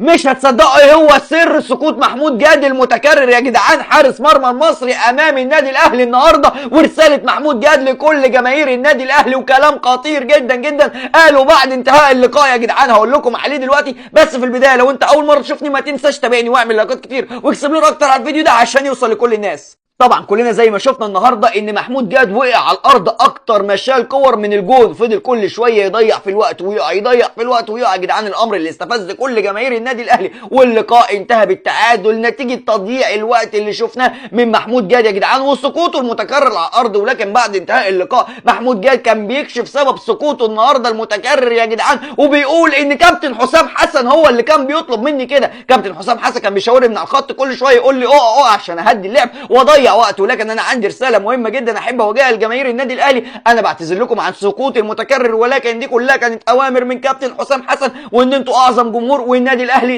مش هتصدقوا ايه هو سر سقوط محمود جاد المتكرر يا جدعان، حارس مرمى المصري امام النادي الاهلي النهارده. ورسالة محمود جاد لكل جماهير النادي الاهلي وكلام خطير جدا جدا قالوا بعد انتهاء اللقاء يا جدعان، هقول لكم عليه دلوقتي. بس في البداية لو انت اول مرة تشوفني ما تنساش تابعني واعمل لايكات كتير واكسب لنا اكتر على الفيديو ده عشان يوصل لكل الناس. طبعا كلنا زي ما شفنا النهارده ان محمود جاد وقع على الارض اكتر ما شال كور من الجون، فضل كل شوية يضيع في الوقت ويقع، يضيع في الوقت ويقع يا جدعان. الامر اللي استفز كل جماهير النادي الاهلي، واللقاء انتهى بالتعادل نتيجة تضييع الوقت اللي شفناه من محمود جاد يا جدعان وسقوطه المتكرر على الارض. ولكن بعد انتهاء اللقاء محمود جاد كان بيكشف سبب سقوطه النهارده المتكرر يا جدعان، وبيقول ان كابتن حسام حسن هو اللي كان بيطلب مني كده. كابتن حسام حسن كان بيشاورني من على الخط كل شوية يقول لي اقع اقع عشان اهدي اللعب واضيع وقت. ولكن انا عندي رسالة مهمة جدا احب اوجهها لجماهير النادي الاهلي، انا بعتذر لكم عن سقوطي المتكرر، ولكن دي كلها كانت اوامر من كابتن حسام حسن، وان انتوا اعظم جمهور والنادي الاهلي